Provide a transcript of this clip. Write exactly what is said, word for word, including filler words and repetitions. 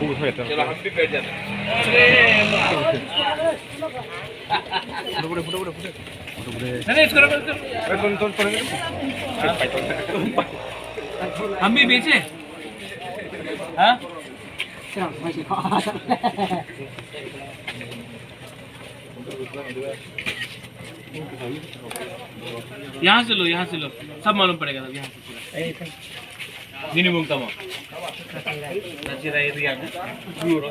चलो, हम भी बैठ जाते हैं। नहीं, नहीं, इसको रखो, इसको रखो। हम भी बेचे? हाँ? यहाँ से लो, यहाँ से लो, सब मालूम पड़ेगा तब यहाँ से पूरा। Minimum tamo. Nasira area na. Duro.